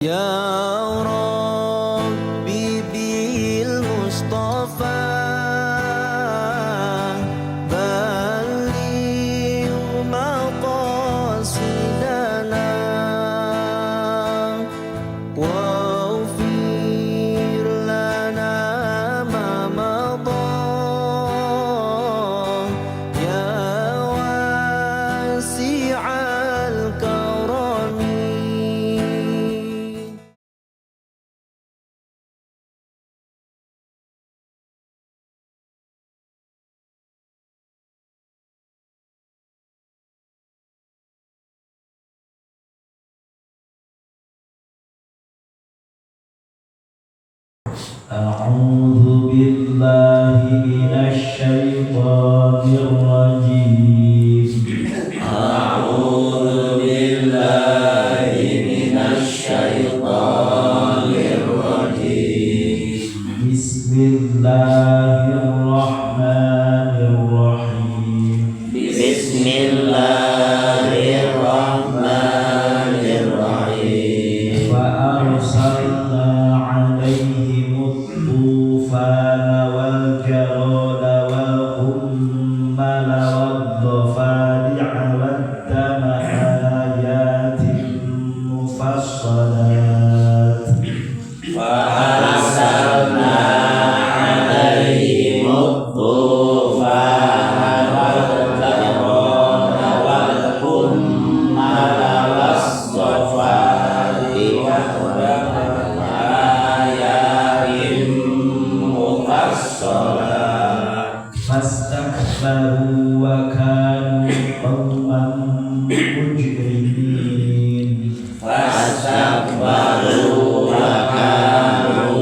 يا ربي بالمصطفى بلغ مقاصدنا واغفر لنا ما مضى يا واسع الكرم. أعوذ بالله من الشيطان الرجيم. أعوذ بالله من الشيطان الرجيم. بسم الله الرحمن الرحيم. بسم الله الرحمن الرحيم. فأرسلنا عليهم الطوفان والجراد والقمل والضفادع والدم آيات مفصلات. فأرسلنا عليهم الطوفان والجراد والقمل والضفادع والدم آيات مفصلات. فاستكبروا وكانوا قوما مجرمين. فاستكبروا وكانوا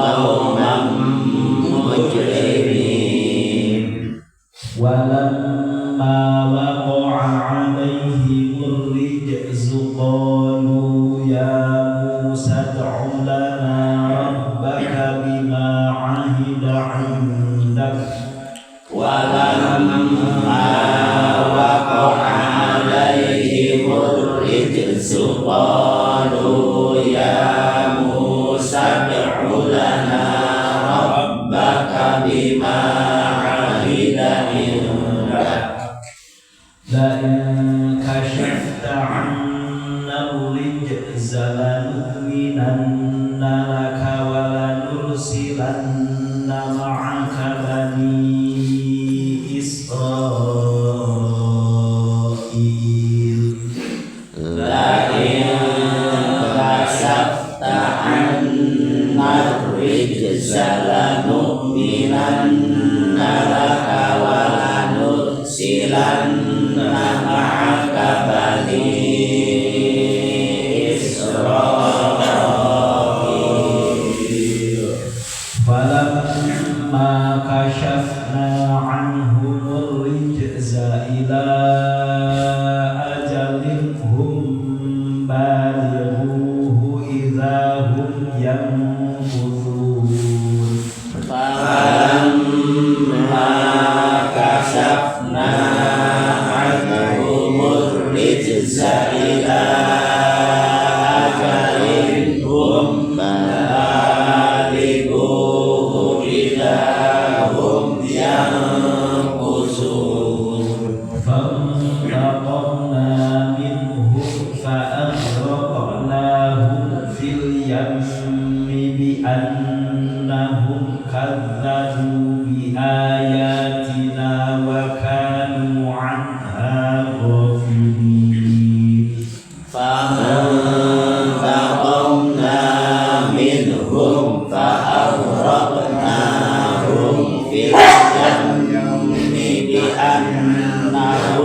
قوما مجرمين. ولما وقع عليهم الرجز قالوا يا موسى ادع لنا ربك بما عهد عندك. ولما وقع عليهم الرجز قالوا يا موسى ادع لنا ربك بما عهد عندك. لئن كشفت عنا الرجز لنؤمنن لك ولنرسلن معك بني إسرائيل. لئن كشفت عنا الرجز لنؤمنن لك ولنرسلن معك بني إسرائيل. فلما كشفنا عنهم الرجز إلى أجل هم بالغوه إذا هم ينكثون. فلما كشفنا عنهم الرجز إلى أجل هم بالغوه إذا هم ينكثون. فانتقمنا منهم فأغرقناهم في اليم بأنهم كذبوا بآياتنا وكانوا عنها غافلين. فانتقمنا منهم فأغرقناهم في اليم بأنهم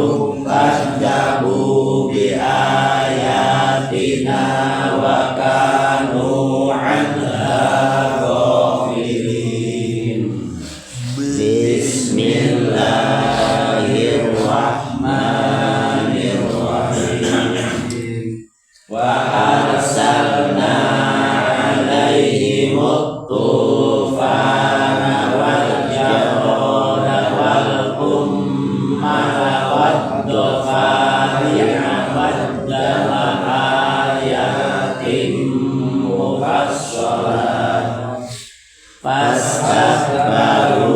كذبوا بآياتنا وكانوا عنها غافلين. بسم الله الرحمن الرحيم. وأرسلنا عليهم الطوفان والجراد والقمل والضفادع والدم آيات mufassalat fastakbaru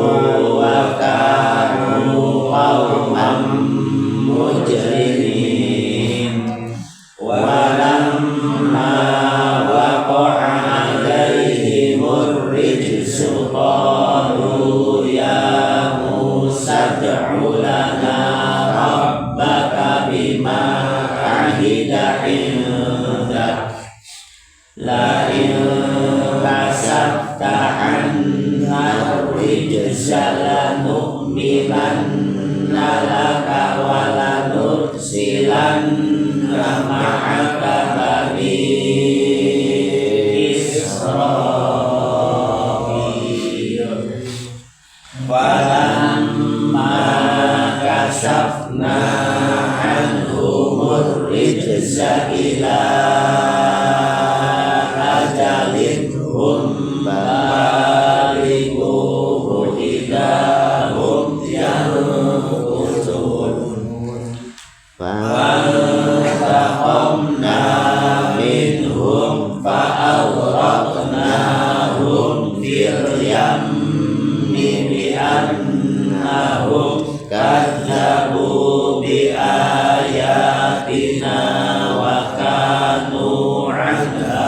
wa kanu qauman mujrimin walamma waqa'a alaihimur rijsu qalu ya Musa ad'u lana rabbaka bima 'ahida 'indak la in kasabta 'anna rijsa lanu'minanna laka wa lanursilanna ma'aka bani Israil. Falamma kasafna 'anhumur rijsa ila ajalin hum balighuhu idza hum yanqusun. Fantaqamna minhum fa'aghraqnahum fil yammi bi'annahum kadzabu biayatina wa kanu 'anha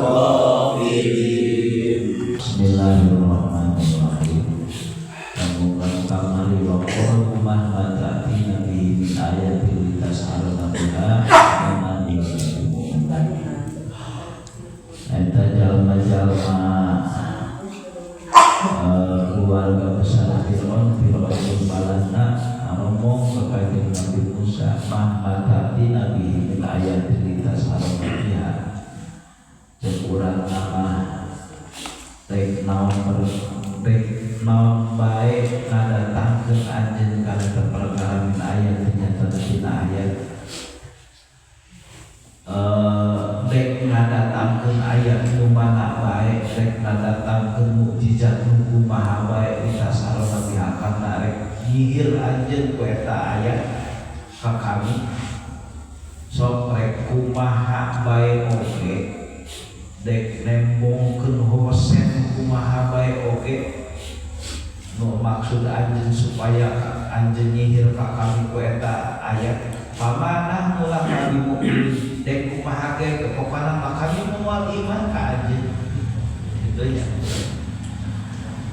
ghafilin. Bismillahirrahmanirrahim. Namun kamari wa qalu mahma ta'tina bihi min ayatin litas'aluna biha wa ma eta jalma-jalma keluarga besar Fir'aun, Fir'aun balana ngomong ke kanjeng Nabi Musa, mahma ta'tina bihi min ayatin litas'aluna biha. Cek urang nama rek naon naon bae ngadatangkeun anjeun kana eta perkara min ayat nyata tina ayat rek ngadatangkeun ayat nu mana bae rek ngadatangkeun mukjizat nu kumaha bae ditasarona bihakan rek nyihir anjeun ku eta ayat ka kami sok rek kumaha bae oge dek nembongkeun hosen kumaha bae oge nu maksud anjeun supaya anjeun nyihir ka kami ku eta ayat pamanah mula kami mukmin dek kumaha ge pokona mah kami moal iman ka anjeun gitu ya.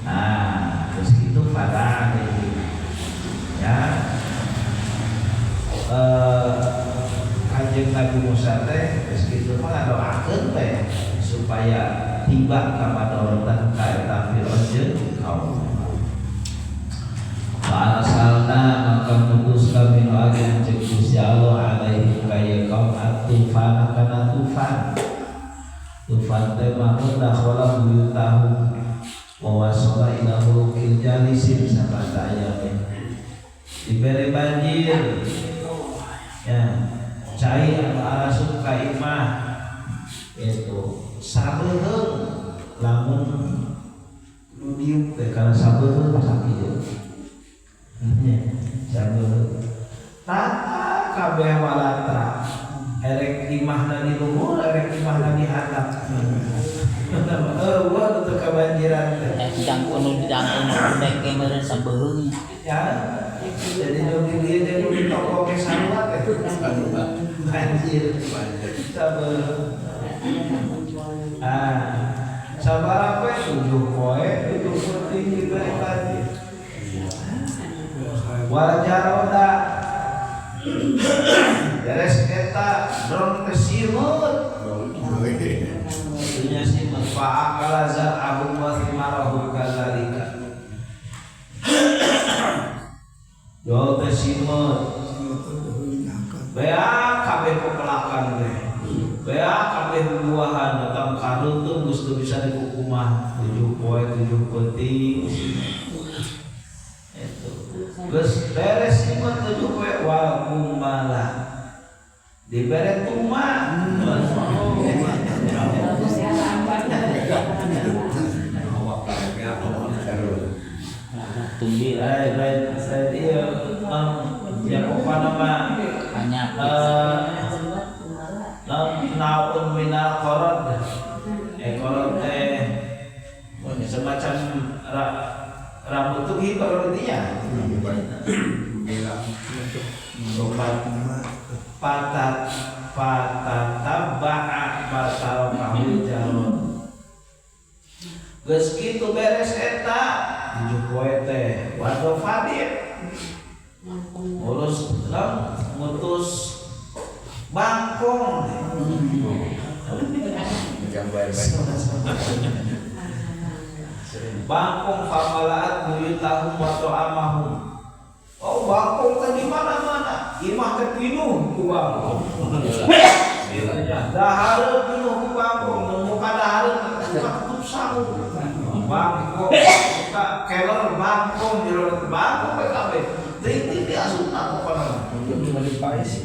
Nah terus itu pada ya kanjeng Nabi Musa teh geus kitu mah ngadoakeun teh supaya tiba ka padorotan ka eta Fir'aun jeung kaum. Fa arsalna maka ngutus kami nu agung ceuk Gusti Allah alaihim ka ieu kaum at-tufan kana tufan. Tufan teh mamun dakhala buyutahu wa wasala ila mulkil jalisin sabata ayame. Dibere banjir ya cai anu arasup ka imah itu sabeuheung lamun nu diuk teh kana sabeuheung sakieu nya sabeuheung tata kabeh walatra erek imahna di luhur erek imahna di handap eueuh teu kabanjiran teh jangkung jangkung dek meureun sabeuheung ya. Jadi nu di dieu jeung nu di toko ge sarua teh banjir sabeuheung. Ah, sabaraha poe 7 poe 7 peuting dibere banjir. Wal jaroda beres eta drone teh simeut. Dunya simeut fa akala zar'ahum wa thimarahum kadzalika. Yo teh simeut. Bea kabeh pepelakan teh. Bea kabeh buahan datang karut geus teu bisa dikukumah 7 poe 7 peuting. Itu. Geus beres simeut 7 poe wa kumala. Dibere tuma. Tumbi lain ieu ya pokona mah banyak naun minal qarad Kolot teh semacam rambut tuh hibar intinya. Patat patataba'a batarokahul jalon. Geus kitu beres eta tujuh poe teh waduh fadil urus ngutus bangkong. Bangkong famalaat buyutahum wa ta'amahum. Oh bangkong teh di mana-mana, imah teh pinuh ku bangkong. Dahareun pinuh ku bangkong, muka dahareun muka tutup sangu. Bangkong, muka keler bangkong, jero bangkong we kabeh. Teuing diasupna pokona. Cuma di paes.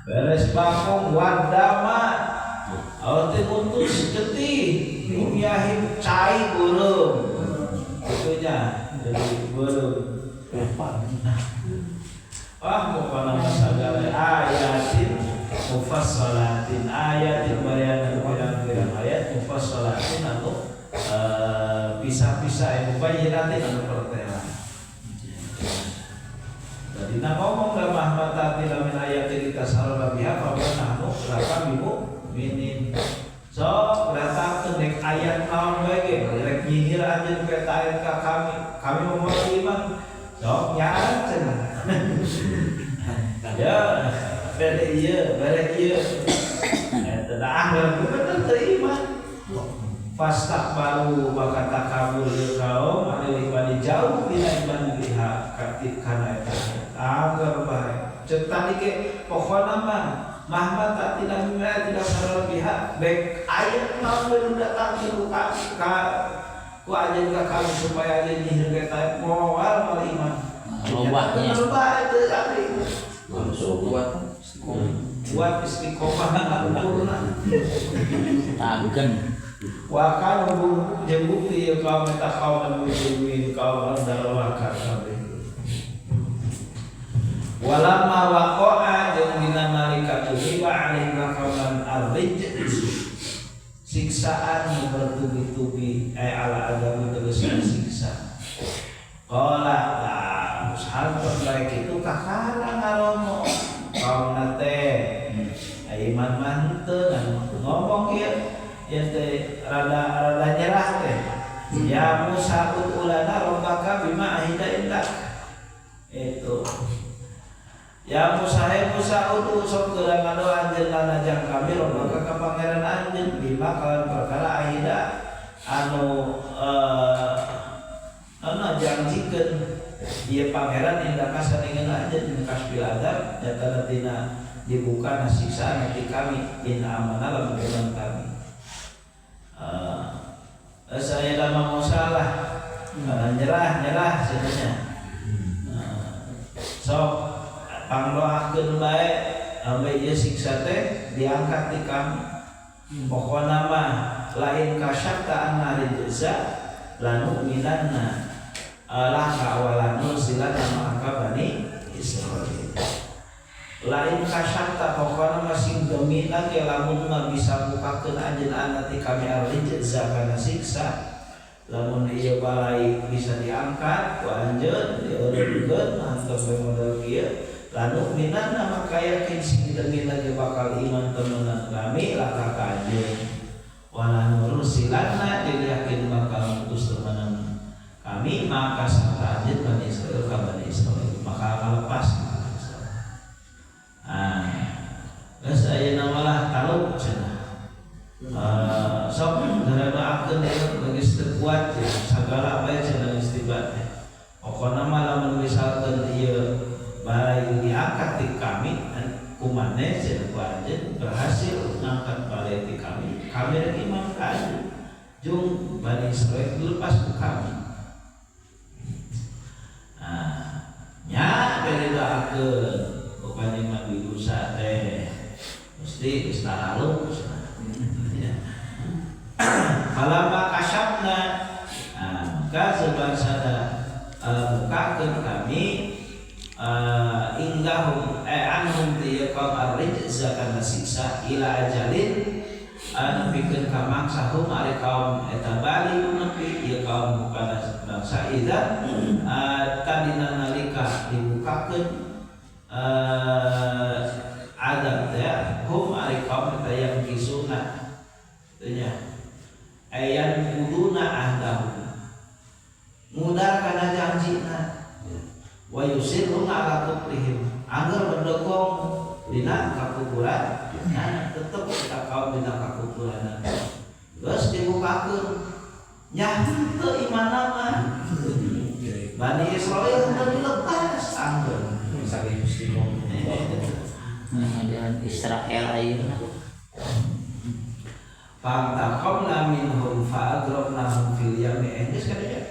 Beres bangkong wadama awal teh ngutus getih miyahin cai beureum. Itunya jadi beureum. Ah pokona sagala ayatin mufassalatin, ayatin bayanan pirang-pirang ayat mufassalatin anu pisah-pisah yang mubayyinatin anu pertela. Jadi nak ngomong dalam mahmatati lamin ayat kita sarana biha fa nahnu laka bimukminin. So datangkeun dek ayat naon bae ge rek nyihir anjeun ku eta ayat ka kami, kami mau iman. Sok nyaan cenah. Ya, bere ieu, bere ieu. Eta dah bener teu iman. Fastakbaru maka takabur ieu kaum anu iman jauh tina iman biha kana eta anggar bae. Ceuk tadi ge pokona mah mahma tak tidak mimma tidak sarana biha baik ayat naon we nu datang ku ka ku ajeun ka kami supaya ajeun nyihir ka eta moal moal iman. Robahnya. Robah itu tadi. Kuat kuat istiqomah ukurna. Tagen. Wa kanu jeung bukti ieu kaum eta kaum mujrimin kaum darawaka kabeh. Walamma waqa'a jeung dina nalika tuhiba alaihim kauman ar-rijz siksaan nu bertubi-tubi ala adamu tegas siksa. Qala la mushanton bae kitu kakara ngaromo kaumna teh iman mah henteu ngomong ieu ya teh rada nyerah teh. Ya Musa ulana rabbaka bima ahida indak. Itu ya Musa hai Musa udu sok geura ngadoa anjeun lana jang kami rabbaka ka pangeran anjeun bima kalawan perkara ahida anu anu janjikeun ieu pangeran indaka saningeun anjeun kasbil adab nyatana tina dibuka siksaan ti kami in amana lamun iman kami. Saya lama Musa lah nyerah sebenarnya. Sok pangdoakeun bae ambe ieu siksa teh diangkat di kami. Pokona mah lain kasyafta anna rijza lanu'minanna laka wa lanursilanna ma'aka bani Israil. Lain kasyafta pokona mah sing demina ge lamun mah bisa bukakeun anjeun anna ti kami ar-rijza kana siksa. Lamun ieu balai bisa diangkat ku anjeun dieureunkeun hantos we model kieu lanu minanna maka yakin sing demi lagi bakal iman temenan kami laka ka anjeun wala nursilanna jeung yakin bakal ngutus temenan kami maka sarta anjeun Bani Israil ka Bani Israil maka kalepas. Ah geus ayeuna malah taluk cenah. Sok ngadoakeun ieu geus teu kuat sagala bae cenah geus tiba teh. Pokona mah lamun misalkeun ieu balai diangkat di kami kumane cenah ku anjeun berhasil ngangkat balai di kami, kami rek iman ka anjeun jeung Bani Israil dilepas ku kami. Nah, nya bere doakeun ku kanjeng Nabi Musa teh mesti geus taraluk cenah. Falamma kasyafna, nah, maka sebangsana bukakeun kami Indahum anhum ti kaum ar-rijza kana siksa ila ajalin nepikeun ka mangsa hum ari kaum eta bali nepi ieu kaum kana bangsa idza tadina nalika dibukakeun adab teh hum ari kaum eta yang kisuna teh nya ayan kuduna ahdahum mudar kana janjina wa yusirruna ala kufrihim angger berdokong dina kakufuran nah tetep eta kaum dina kakufuran geus dibukakeun nya teu imanna mah Bani Israil teu dilepas angger Ngajaran Israel ayeuna. Fantaqamna minhum fa agraqnahum fil yammi geus kana ya.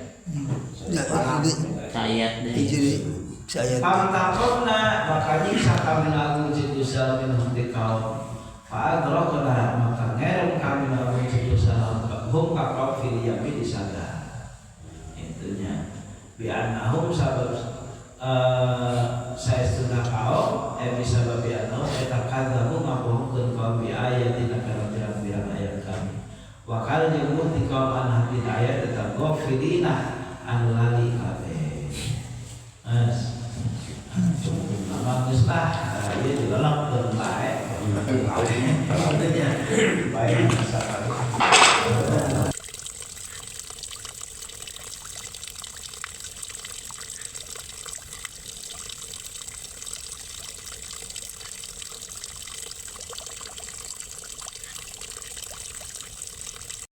Ayat deh. Jadi saya Fantaqamna maka nyiksa kami lagu Gusti minhum ti kaum fa agraqna maka ngerem kami lagu Gusti hum ka kaum fil yammi di sana. Itunya bi annahum sabab saestuna kaum bisa babi annahum eta kadzabu ngabohongkeun kaum bi ayatina kana pirang-pirang ayat kami. Wa kana jeung ti kaum an hadin ayat eta ghafilina anu lali kabeh. Mas. Nama geus lah, ieu dilelep bae. Bae.